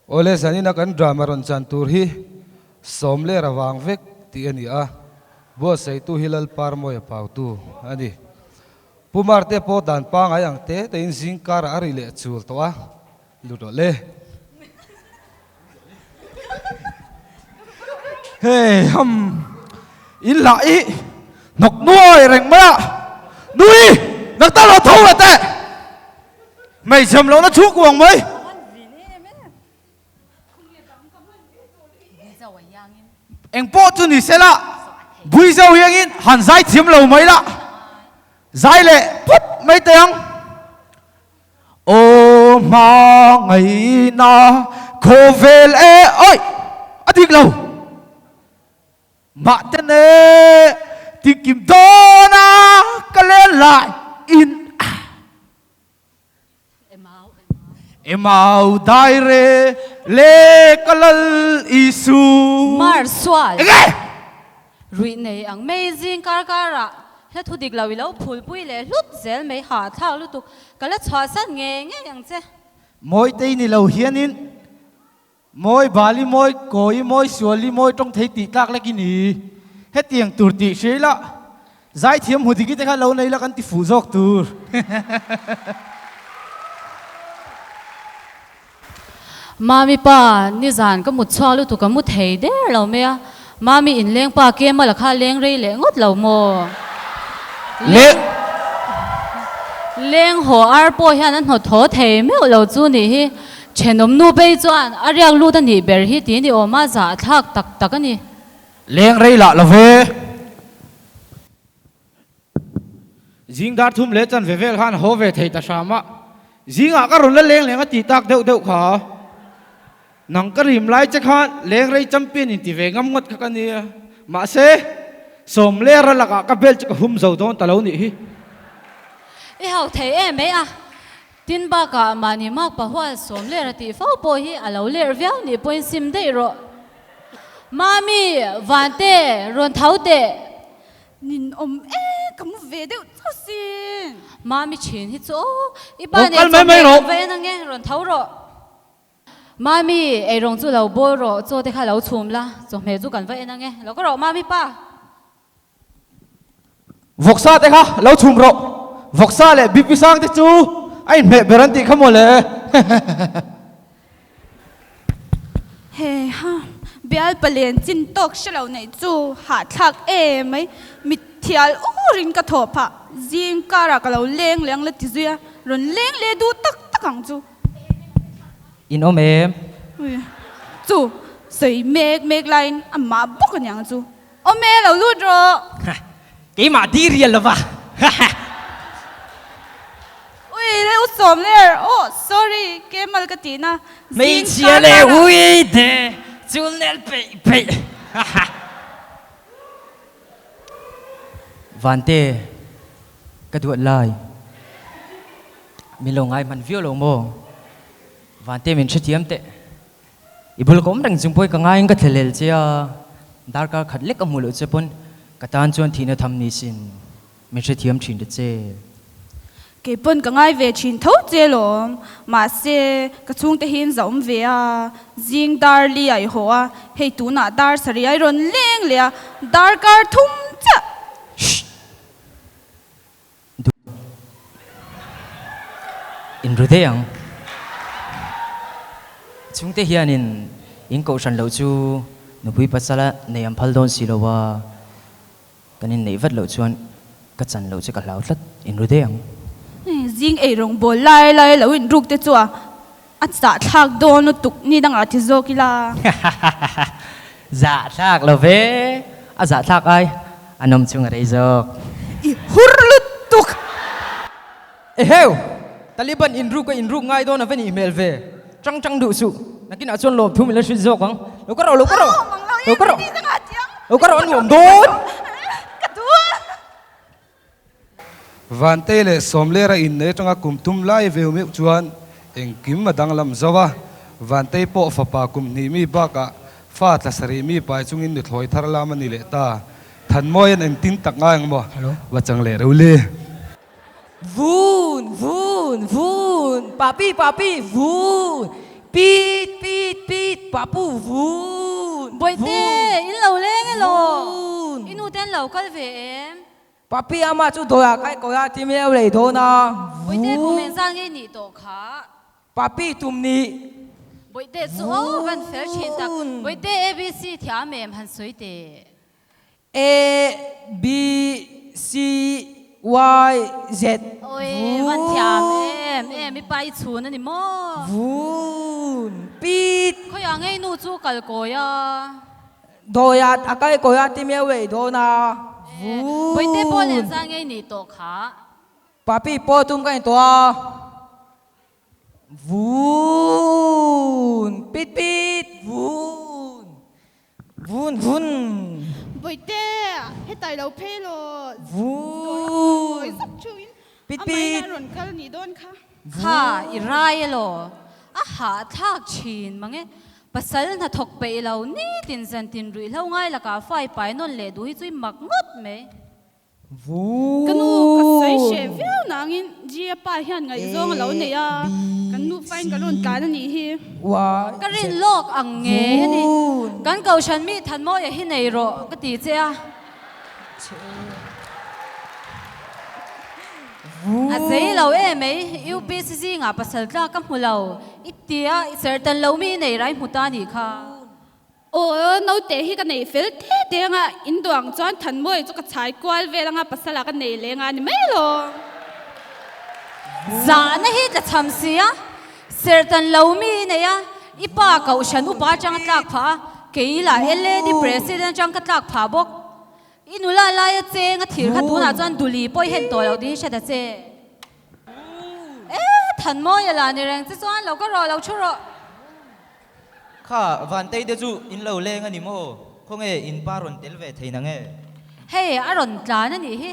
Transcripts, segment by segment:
Awle zanina kan drama rawn chan tur hi Sawmler avang vek tih a ni a, buatsaihtu hi Lalparmawia pautu a ni. Pu Marte pawh dan pangai ang te tein zing karah a ri leh chul tawh a, lut rawh le. Hei ham in lah i hnawk nuai reng mai a, nui nak ta lo tho ve teh, hmeichhe awm lohna chhungkua ang mai. Eng pawh chu ni sela, bui zo hiangin han zai thiam lo mai la, zai leh phawt mai teh ang. Aw hmangaihna khawvel e, oi a dik lo. Mahten e tinkim dawna ka len lai in. Emau daire le ka Lal Isu. Mar sual. Enge? Ruih nei ang mai zing kar karah hla thu dik lo i lo phulpui leh hlut zel mai hahthlak lutuk ka la chhuahsan ngei ngei ang che. Mawitei ni lo hianin Mawi Bali mawi Kawi mawi Suali mawi tawng thei tih tlak lek i ni. Hetiang tur tih hria ila zaithiam hmu diki te kha lo nei la kan ti fuh zawk tur. Mami pa, nizan ka mut chhuak lutuk ka mu thei der lo mai a, Mami inleng pa Kemal a kha leng rei leh ngawt lo maw? Leng Leng haw ar pawh hian a hnawt haw thei meuh lo chu nih hi. Thenawm nu phei chuan a riak lut a nih ber hi tih ni awm a zahthlak tak tak a ni. Leng rei lah lo ve. Zing dar thum leh chanve vel khan haw ve thei ta hram a, zingah ka rawn la leng leng a tih tak deuh deuh kha. Nang ka rim lai che khan leng rei champion in ti ve ngam ngawt kha ka nia. Mahse, sawm leh ra lakah ka bel chu ka hum zo dawn ta lo nih hi. I hau thei em e a, tin bakah mahni mak pahual sawm ler a tih fo pawh hi a lo ler viau nih pawhin sim daih rawh. Mami, Vante, rawn tho teh. Nin awm e, ka mu ve deuh chauh sin. Mami thin hi chu aw, i pa nen chaw hmeh kan va en ange, rawn tho rawh. Mami, eirawng chu lo bawl rawh, chaw te kha lo chhum la, chawhmeh chu kan va en ange, lo ka rawh Mami pa. Vawksa te kha lo chhum rawh, vawksa leh bipi sang te chu a inhmeh ber an tih kha mawle. He ha, bial palen chin tawk hre lo neih chu hahthlak em mai. Mithial urin ka thawh phah, zing karah ka lo leng leh ang la ti zui a, rawn leng leh duh tak tak ang chu. In awm em? Chu, sawi mek mek laiin amah bawk a niang chu. Awm e, lo lut rawh. Keimah di rial lova. Ui le u sawm ler oh sorry kemal ka tih na zing Hmeichhia leh ui te chul nel peih peih haha. Vante ka duat lai min lo ngai hman viau lo maw Vante min hrethiam teh. I bul ka awm reng chung pawhin ka ngaiin ka thlelel che a, darkar khat lek a hmuh loh che pawn ka tan chuan thihna tham ni sin min hrethiam thin ta che. Kei pawn ka ngai ve thin tho che lawm, mahse ka chhungte hi in zahawm ve a, zing dar li a i haw a, hei tunah dar sarih a i rawn leng leh a, darkar thum chiah. Shh! Duh in ru daih ang. Chhungte hianin in kohhran loh chu nupui pasala nei an phal dawn si lo a, kan inneih vat loh chuan ka chan loh chu ka hlau tlat, in ru daih ang. Zing ei rawngbawl lai lai lo in ruk te chu a zahthlak dawn lutuk ni dangah ti zawk ila. Zahthlak lo ve, a zahthlak ai, a nawm chung a rei zawk. I hur lutuk! Eheu! Taliban inruk a inruk ngai dawn a va nih hmel ve. Chang chang duh suh. Nakinah chuan lawmthu min la hrilh zawk ang. Lo ka rawh, lo ka rawh! Lo ka rawh! Lo ka rawh a nuam dawn! Vantei leh Sawmlera innei atanga kum thum lai veu meuh chuan engkim a danglam zo a, Vantei pawh fapa kum hnih mi bakah fa tla sarih mi pai chungin nuthlawi thar lam a ni leh ta. Thanmawia'n engtin tak ngai ang maw? Va chang leh reuh le. Vun, vun, vun, papi, papi, vun, pit, pit. Papu vun. Bawihte, in lo leng elaw? Vun. I nu te an lo kal ve em? Papi ama chu dawih ah kai ko a ti miau lei dawn a. Bawihte kum Vun. engzan ngei nih tawh kha? Papi tum nih. Bawihte chu aw van fel thin tak. Vun. Bawihte ABC thiam em han sawi teh. A B C Y Z. Awi van thiam em em i pa i chhun a ni maw? Vun. Pit. Khawiah ngei nu chu kal kawi a. Dawiat a kal kawi a ti miau ei dawn a. Vun. Bawihte pawh lehzal ngei nih tawh kha. Papi pawh tum ka in tawh a. Vun. Pit pit. Vun. Vun vun. Bawihte, hetai lo phei law. Vun. Pit pit. Amahin a rawn kal nih dawn kha. Kha i rai elaw? A hahthlak thin mang e. Pasal hnathawk peih lo nitin zantin ruihhlo ngai lakah fai pai nawn leh duh hi chu i mak ngawt mai. Ka nu ka sawi hreh viau nangin Gia pa hian ngaihzawng a lo nei a, kan nufa in kan rawn tlan a nih hi. Ka rin lawk ang nge a ni. Kan kohhran mi Thanmawia hi nei rawh ka ti che a. A zei lo e mai, UPC zingah pasal tlak ka hmu lo i tia i sertan lo mi i nei rai hmu ta nih kha. Aw, naute hi ka nei fel te te anga, in duang chuan Thanmawia chu ka chhai kual vel anga pasal ah ka nei leh anga ni mai lo. Zahna hi tla cham si a, sertan lo mi i nei a, i pa kohhran upa atang a tlak phah a, kei lah LAD president atang ka tlak phah bawk. I nula laia cheng a thir kha tunah chuan duli pawh i hen tawh loh tih hi hre ta che. E, Thanmawia lah ni reng che chuan lo ka rawh lo thu rawh. Kha, Vantei te chu in lo leng a ni maw? Khawnge in pa rawn tel ve thei nang e? Hei, a rawn tlan a nih hi.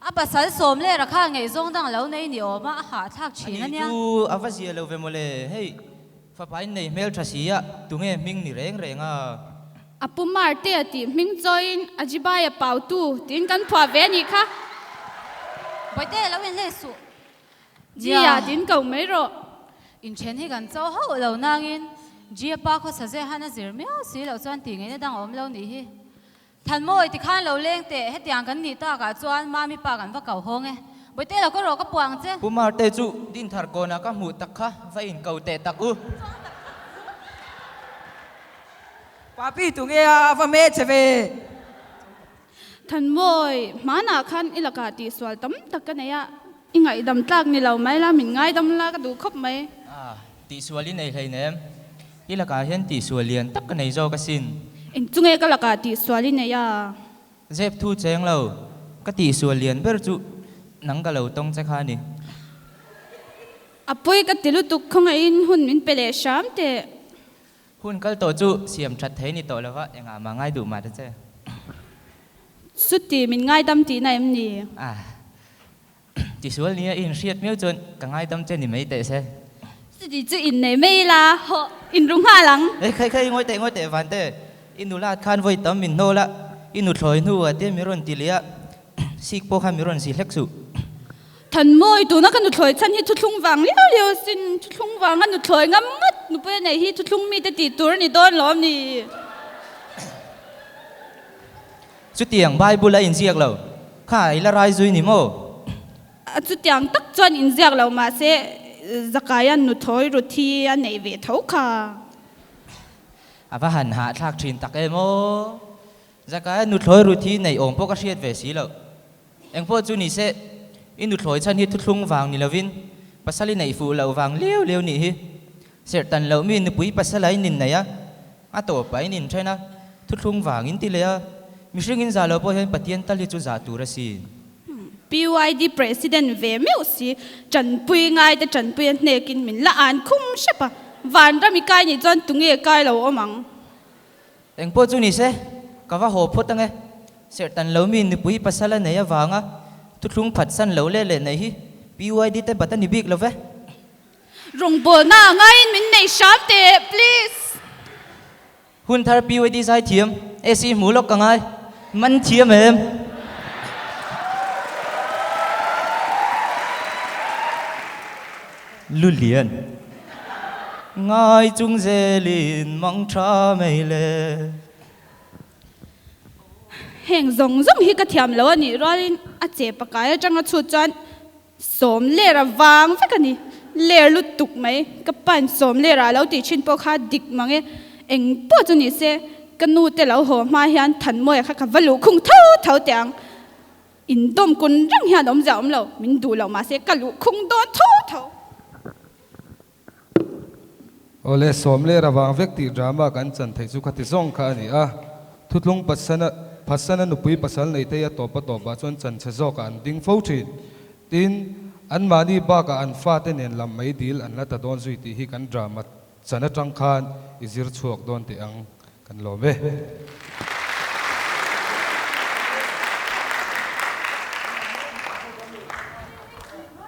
A pasal sawm leh rakha ngaihzawng dang lo nei ni awm a, a hahthlak thin a Ani nia. chu a va zia lo ve mawle. Hei, fapa in nei hmel tha si a, tunge hming ni reng reng a? A pu Marte a tih hming chawiin Ajibai a pautu tiin kan phuah ve a nih kha. Bawihte, lo inhlei suh. Gia tiin ko mai rawh. Inthen hi kan cho hauh lo nangin Gia pa khawsa zeh han a zir miau si loh chuan tih ngaihna dang a awm lo nih hi. Thanmawi tikhan lo leng teh, hetiang kan nih takah chuan Mami pa kan va kau hawng e. Bawihte lo ka rawh ka puah ang che. Pu Marte chu Dinthar kawnah ka hmuh tak kha va inko teh tak u. Papi tunge a va hmeh che ve. Thanmawi, hmanah khan i lakah tihsual tam tak ka nei a, i ngaihdam tlak ni lo mai la, min ngaidam la ka duh khawp mai. A, tihsual i nei hleinem. I lakah hian tihsual lian tak ka nei zawk asin. Eng chu nge ka lakah tihsual i nei a? Zep thu cheng lo, ka tihsual lian ber chu nang ka lo tawng che kha a ni. A pawi ka ti lutuk, khawngaihin hun min pe leh hram teh. Hun kal tawh chu siam that thei ni tawh lova engah mah ngai duh mah ta che. Chuti min ngaidam tihna em ni? Ah, tisual nia i inhriat miau chuan ka ngaidam che ni mai teh se. Chuti chu innei mai ila, hawh inru nghal ang. Hei khai khai ngawi teh ngawi teh Vante, i nulat khan vawi tam min hnawl a, i nuthlawi hnuah te mi rawn ti leh a, sik pawh khan mi rawn si hlek suh. Thanmawi, tuna ka nuthlawi chhan hi thuthlung vang liau liau asin, thuthlung vanga nuthlawi ngam ngat nupui a neih hi thuthlung mite tih tur a ni dawn lo a ni. Chutiang Bible a inziak lo kha i la rai zui ni maw? A chutiang tak chuan inziak lo mahse Zakaia'n nuthlawi Ruthi a neih ve tho kha. A va han hahthlak thin tak em aw! Zakaia'n nuthlawi Ruthi neih awm pawh ka hriat ve si loh. Engpawh chu ni se, i nuthlawi chhan hi thuthlung vang ni lovin pasal i neih fuh loh vang liau liau nih hi. Serhtan loh mi nupui pasal a in inneih a, a tawpah in inthen a, thuthlung vang in ti leh a, mihring in zah loh pawh hian Pathian tal hi chu zah tur a si. PYD President ve meuh si, tanpui ngaite tanpui a hnekin min la an khum hrep a, vanram i kai nih chuan tunge kai lo awm ang? Engpawh chu ni se, ka va haw phawt ange. Serhtan lo mi nupui pasal a nei avanga thuthlung phatsan lo leh leh nei hi PYD te bat a ni bik lo ve. Rawngbawlna a ngaiin min nei hram teh, please. Hun thar PYD zai thiam, AC hmu lawk ka ngai. Man thiam em? Lulian. Ngai chung zelin mang tha mai le. Heng zawng zawng hi ka thiam lo a nih rualin a che pakai atanga chhut chuan sawm ler a vang vek a ni. Ler lutuk mai ka pan sawm ler ah lo tih thin pawh kha dik mang e. Eng pawh chu ni se ka nu te lo haw hma hian Thanmawia kha ka va luh khung tho tho teh ang. Indawm kun reng hian awmzia awm lo, min duh lo mahse ka luh khung dawn tho tho. Awle, sawm leh ravang vek tih drama kan chan theih chu khati zawng kha a ni a. Thutlung pasana Phasana nupui pasal nei thei a tawp a tawpah chuan chanchhe zawkah an ding fo thin. Tin, anmahni bakah an fate nen lam mai dil an la ta dawn zui tih hi kan drama chan atang khan i zir chhuak dawn teh ang kan lawm e.